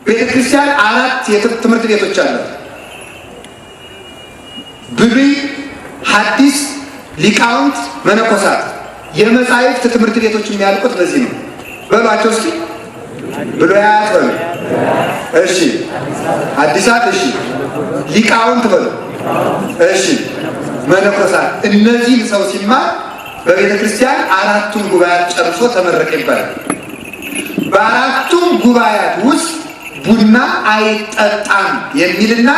ቤተ ክርስቲያን አራት የትምህርት ቤቶች አሏት። ብሉይ፣ ሐዲስ፣ ሊቃውንት፣ መነኮሳት። የመጻሕፍት ትምህርት ቤቶች የሚያልቁት በዚህ ነው። በሏቸው እስኪ ብሉያት በሉ፣ እሺ፣ ሐዲሳት፣ እሺ፣ ሊቃውንት በሉ፣ እሺ፣ መነኮሳት። እነዚህን ሰው ሲማር በቤተ ክርስቲያን አራቱን ጉባኤያት ጨርሶ ተመረቀ ይባላል። በአራቱም ጉባኤያት ውስጥ ቡና አይጠጣም የሚልና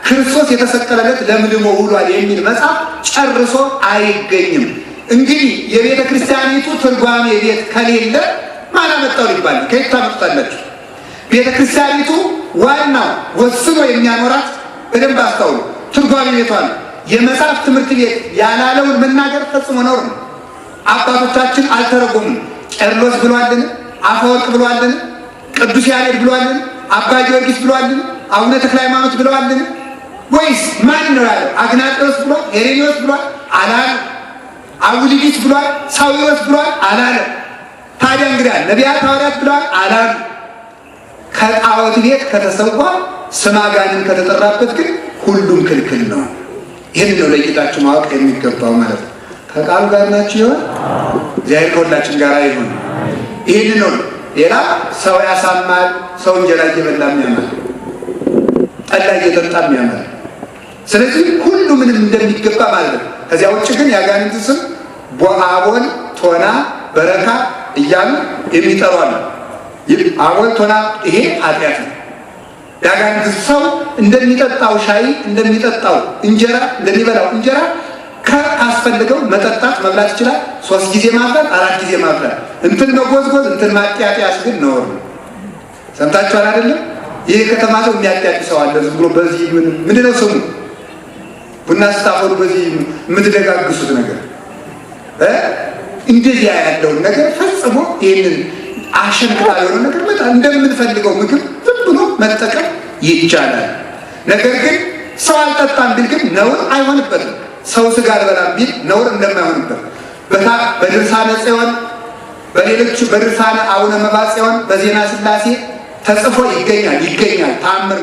ክርስቶስ የተሰቀለለት ለምልሞ ውሏል የሚል መጽሐፍ ጨርሶ አይገኝም። እንግዲህ የቤተ ክርስቲያኒቱ ትርጓሜ ቤት ከሌለ ማን አመጣው ሊባል ከየት ታመጡታላችሁ? ቤተ ክርስቲያኒቱ ዋናው ወስኖ የሚያኖራት በደንብ አስታውሉ፣ ትርጓሜ ቤቷ ነው። የመጽሐፍ ትምህርት ቤት ያላለውን መናገር ፈጽሞ ነውር ነው። አባቶቻችን አልተረጎሙም። ቄርሎስ ብሏልን? አፈወርቅ ብሏልን? ቅዱስ ያሬድ ብሏልን? አባ ጊዮርጊስ ብሏልን? አቡነ ተክለ ሃይማኖት ብለዋልን? ወይስ ማን ነው ያለው? አግናጤዎስ ብሏል? ሄሬኔዎስ ብሏል? አላለ። አውሊዲስ ብሏል? ሳዊሮስ ብሏል? አላለ። ታዲያ እንግዲህ ነቢያት ሐዋርያት ብለዋል? አላሉ። ከጣዖት ቤት ከተሰዋ ስመ አጋንንት ከተጠራበት ግን ሁሉም ክልክል ነው። ይህን ነው ለይታችሁ ማወቅ የሚገባው ማለት ነው። ከቃሉ ጋር ናችሁ ይሆን? እግዚአብሔር ከሁላችን ጋር ይሁን። ይህን ነው። ሌላ ሰው ያሳማል። ሰው እንጀራ እየበላም ያማል፣ ጠላ እየጠጣም ያማል። ስለዚህ ሁሉ ምንም እንደሚገባ ማለት ነው። ከዚያ ውጭ ግን የአጋንንት ስም አቦል፣ ቶና፣ በረካ እያሉ የሚጠሩ አሉ። አቦል ቶና፣ ይሄ ኃጢአት ነው። የአጋንንት ሰው እንደሚጠጣው ሻይ፣ እንደሚጠጣው እንጀራ፣ እንደሚበላው እንጀራ ካስፈልገው መጠጣት መብላት ይችላል። 3 ጊዜ ማፍላት፣ 4 ጊዜ ማፍላት፣ እንትን መጎዝጎዝ፣ እንትን ማጥያጥያስ ግን ነውር ነው። ሰምታችኋል አይደለም? ይህ ከተማ ሰው የሚያጥያጥ ሰው አለ። ዝም ብሎ በዚህ ምንድን ነው ስሙ? ቡና ስታፈሉ በዚህ የምትደጋግሱት ነገር እንደዚያ ያለውን ነገር ፈጽሞ ይህንን አሸንክታ የሆነ ነገር በጣም እንደምንፈልገው ምግብ ዝም ብሎ መጠቀም ይቻላል። ነገር ግን ሰው አልጠጣም ቢል ግን ነውር አይሆንበትም። ሰው ስጋ አልበላም ቢል ነውር እንደማይሆንበት በድርሳነ ጽዮን፣ በሌሎቹ በድርሳነ አቡነ መብዓ ጽዮን፣ በዜና ሥላሴ ተጽፎ ይገኛል። ተአምር